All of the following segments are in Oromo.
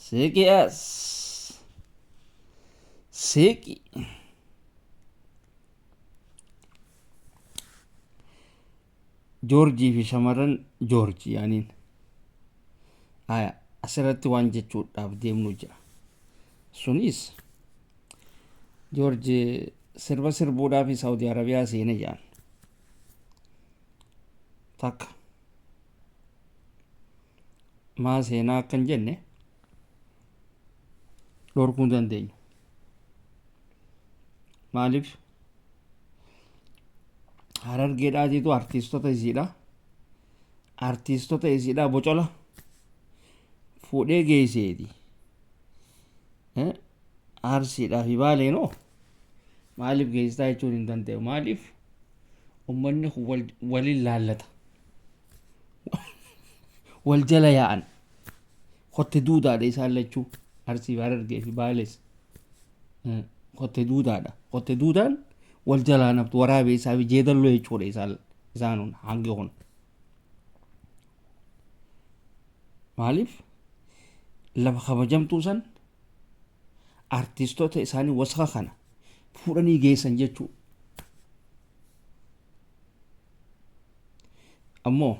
Siqi as. Siqi. Joorjii fi shamarran Joorji yaaniin. Aya asirratti waan jechuudhaaf deemnu jira. Sunis Joorji sirba sirbuudhaaf Saudi Arabiyaa seene jedhan. Takka. Maa seenaa akkan jenne dhorkuu hin dandeenyu. Maaliif Harargeedhaatiitu artiistota isiidha. Artiistota isiidha bocola fuudhee geesseeti. Arsiidhaa fi Baaleenoo maaliif geessitaa jechuun hin danda'u. Maaliif ummanni kun waliin laallata. Wal jala yaa'an. Kotte duudaadha isaan lachuu. Arsii fi Harargee fi Baalees. Kotte duudaadha. Kotte duudaan wal jalaa naftu waraabee isaa fi jeedalloo jechuudha isaan isaanuun hangi kun. Maaliif lafa kabajamtuu san artistoota isaanii wasaka kana fuudhanii geessan jechuu. Ammoo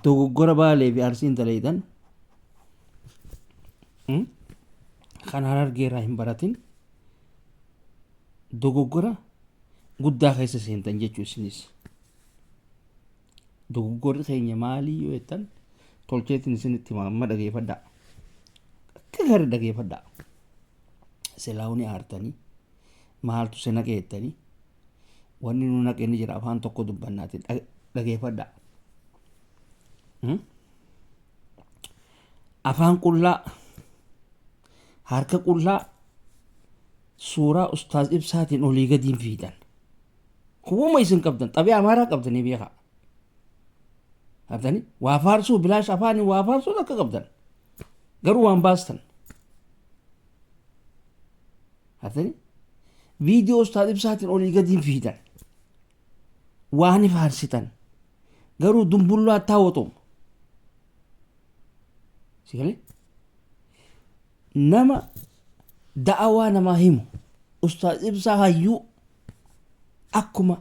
dogoggora Baalee fi Arsiin dalaydan kan Harargee irraa hin baratin dogoggora guddaa keessa seentan jechuu isinis. Dogoggorri keenya maalii yoo jettan tolcheetiin isinitti hima amma dhageeffadhaa. Akka gaarii dhageeffadhaa. Silaa ni aartanii maaltu si naqe jettanii wanni nu naqe ni jira afaan tokko dubbannaati dhageeffadhaa. Afaan qullaa harka qullaa suuraa ustaaz ibsaatiin olii gadiin fiidan. Kuwuma isin qabdan xabii amaaraa qabdanii beekaa. Qabdanii waa faarsuu bilaash afaanii waa faarsuu akka qabdan. Garuu waan baastan. Qabdanii viidiyoo ustaaz ibsaatiin olii gadiin fiidan. Waa ni faarsitan. Garuu dumbullaa taawwatum. Si galee? Nama da'awaa namaa himu ustaaz ibsaa hayyuu akkuma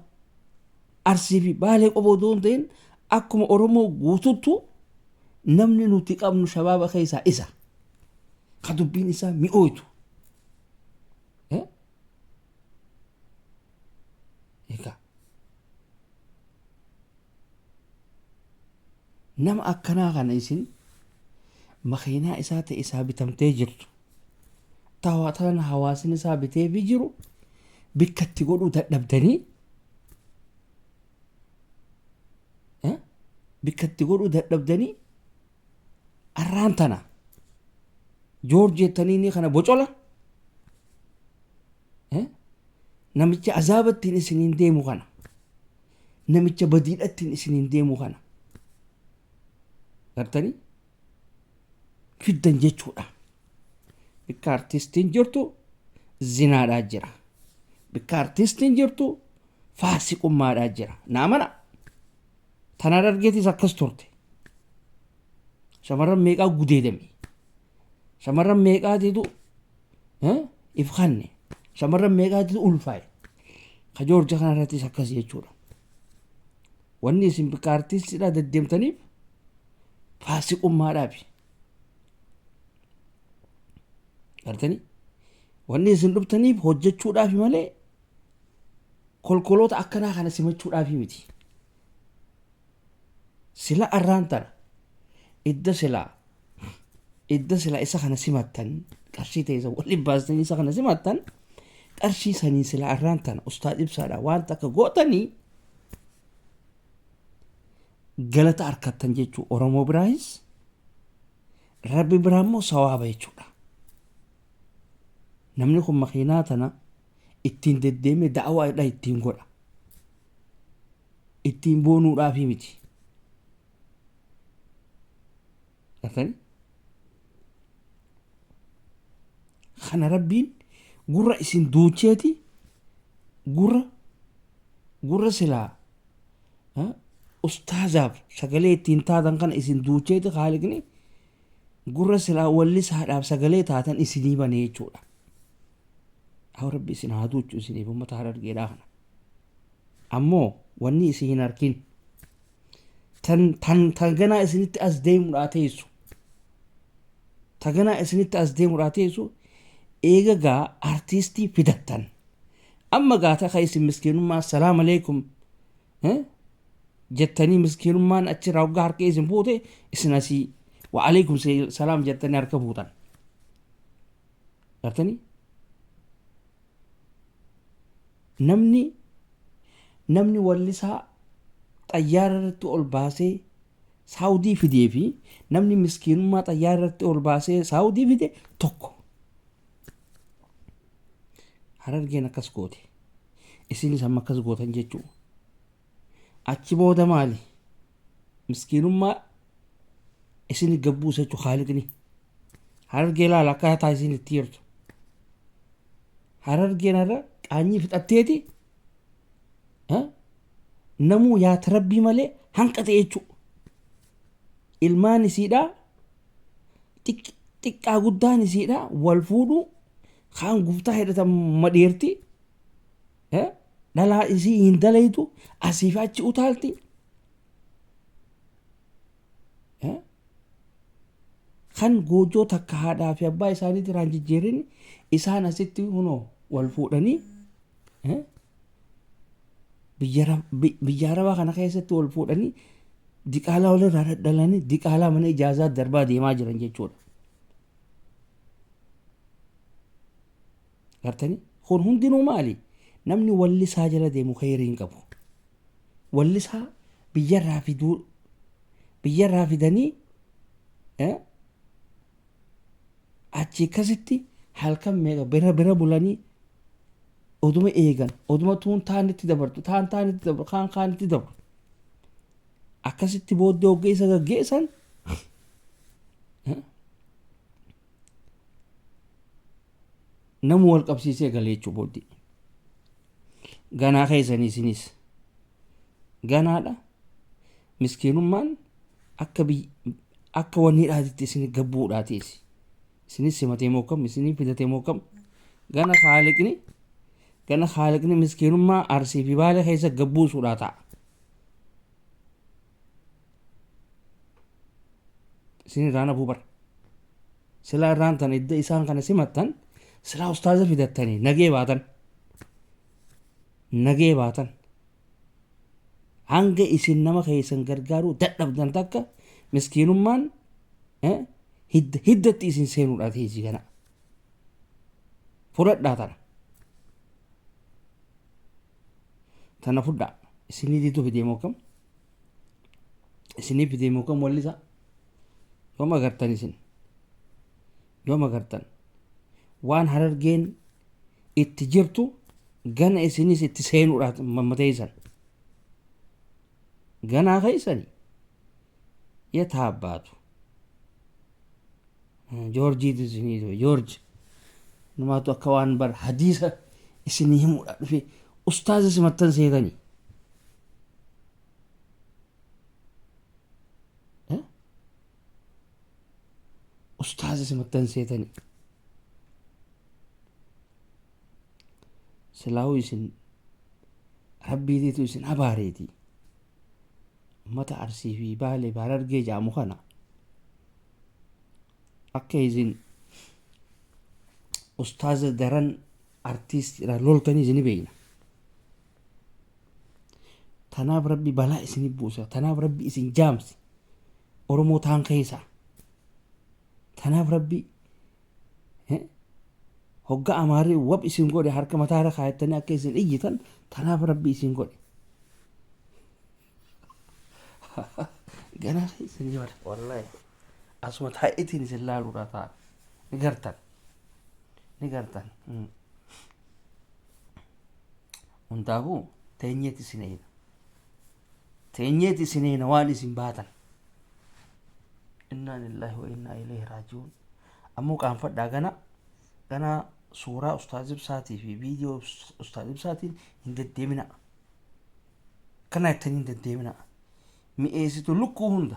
Arsii fi Baalee qofa otoo hin ta'in akkuma Oromoo guututtu namni nuti qabnu shabaaba keessaa isa. Ka dubbiin isaa mi'ooytu. Egaa nama akkanaa kana isin makiinaa isaa ta'e isaa bitamtee jirtu tana hawaasni isaa biteefii jiru bikka itti godhuu dadhabdanii bikka itti godhuu dadhabdanii arraan tana joorji jettanii kana bocola namicha azaaba ittiin isiniin deemu kana namicha badiidha ittiin isiniin deemu kana gartanii fiddan jechuudha. Bikka artistiin jirtu zinaadhaa jira. Bikka artistiin jirtu faasiqummaadhaa jira. Naa mana. Tanaan argeetis akkas turte. Shamarran meeqaa gudeedame. Shamarran meeqaatiitu if kanne. Shamarran meeqaatiitu ulfaa'e. Ka Joorja kanarrattis akkas jechuudha. Wanni isin bikka artistiidhaa deddeemtaniif faasiqummaadhaafi. Gartanii? Wanni isin dhuftaniif hojjechuudhaafi malee kolkoloota akkanaa kana simachuudhaafi miti. Sila arraan tana idda silaa idda silaa isa kana simattan qarshii teessan waliin baastanii isa kana simattan qarshii sanii sila arraan tana ustaad ibsaadha waan takka gootanii galata arkattan jechuu Oromoo biraayis Rabbi biraa immoo sawaaba jechuudha. Namni kun makiinaa tana ittiin deddeemee da'awaadha ittiin godha. Ittiin boonuudhaafii miti. Gartanii? Kana Rabbiin gurra isin duucheeti gurra gurra silaa ustaazaaf sagalee ittiin taatan kana isin duucheeti haaliqni Gurra silaa wallisaadhaaf sagalee taatan isinii bane jechuudha. Haa Rabbi isin haa duuchu isiniif uummata Harargeedhaa kana. Ammoo wanni isin hin arkin tan tan tan ganaa isinitti as deemuudhaa teessu. Ta ganaa isinitti as deemuudhaa teessu eega gaa artiistii fidattan. Amma gaa ta isin miskiinummaa salaam aleekum jettanii miskiinummaan achirraa hoggaa harka isin fuute isin asii wa aleekum salaam jettanii harka fuutan. Gartanii? Namni wallisaa xayyaara irratti ol baasee Saawudii fidee fi namni miskiinummaa xayyaara irratti ol baasee Saawudii fide tokko. Harargeen akkas goote. Isinis amma akkas gootan jechuudha. Achi booda maali? Miskiinummaa isin gabbuusa jechuudha haaliqni. Harargee ilaala akkaataa isin itti jirtu. Harargeen har'a qaanyii fixatteeti namuu yaata rabbii malee hanqate jechuudha. Ilmaan isiidhaa xiqqaa guddaan isiidhaa wal fuudhuu kaan guftaa hidhatan madheerti. Dhalaa isii hin dalaytu asii fi achi utaalti. Kan goojoo takka haadhaa fi abbaa isaaniitti irraan jijjiirin isaan asitti hunoo wal fuudhanii biyya arabaa kana keessatti wal fuudhanii diqaalaa walirraa dhadhalanii diqaalaa mana ijaazaa darbaa deemaa jiran jechuudha. Gartanii kun hundinuu maali? Namni wallisaa jala deemu kheyrii hin qabu. Wallisaa biyyarraa fiduu biyyarraa fidanii achi akkasitti halkan meeqa bira bira bulanii oduma eegan oduma tuun taanitti dabartu taan taanitti dabartu kaan kaanitti dabartu akkasitti booddee hogga isa gaggeessan namu wal qabsiisee galee jechuu booddee. Ganaa keessanii isinis ganaadha. Miskiinummaan akka akka wanniidhaatitti isin gabbuudhaatiis. Isinis simatee moo kam isinii fidatee moo kam gana haaliqni gana haaliqni miskiinummaa Arsii fi Baalee keessa gabbuusuudhaa ta'a. Isin irraan hafuu bara. Silaa irraan tan idda isaan kana simattan silaa ustaaza fidattanii nagee baatan. Nagee baatan. Hanga isin nama keessan gargaaruu dadhabdan takka miskiinummaan hiddatti isin seenuudha teessi kana. Fudhadhaa tana. Tana fudhaa. Isinii diituu fidee moo kam? Isinii fidee moo kam wallisaa? Yoom agartan isin? Yoom agartan? Waan Harargeen itti jirtu gana isinis itti seenuudhaaf mammateessan. Ganaa keessani yataabbaatu. Joorjiitu isinii dhufe Joorji. Numaatu akka waan bar hadiisa isinii himuudha dhufe ustaaza simattan seetanii. Ustaaza simattan seetanii. Silaahuu isin rabbiitiitu isin abaareeti. Ummata Arsii fi Baalee fi Harargee jaamu kana akka isin ustaaza daran artiistiidhaan loltanii isin beekna. Tanaaf rabbi balaa isin buusa. Tanaaf rabbi isin jaamsi. Oromoo taan keessa. Tanaaf rabbi hogga amaarri wab isin godhe harka mataarra kaayattanii akka isin iyyitan tanaaf rabbi isin godhe. Ganaa isin jibara wallahi asuma taa'eetiin isin laaluudha ta'a ni gartan ni gartan. Hundaafuu teenyeeti isin eena teenyeeti isin eena waan isin baatan. Innaa lillaahi wa innaa ilayhi raaji'uun. Ammoo qaanfadhaa gana gana suuraa ustaaz Ibsaatii fi viidiyoo ustaaz Ibsaatiin hin deddeemina. Kana jettanii hin deddeemina. Mi'eessitu lukkuu hunda.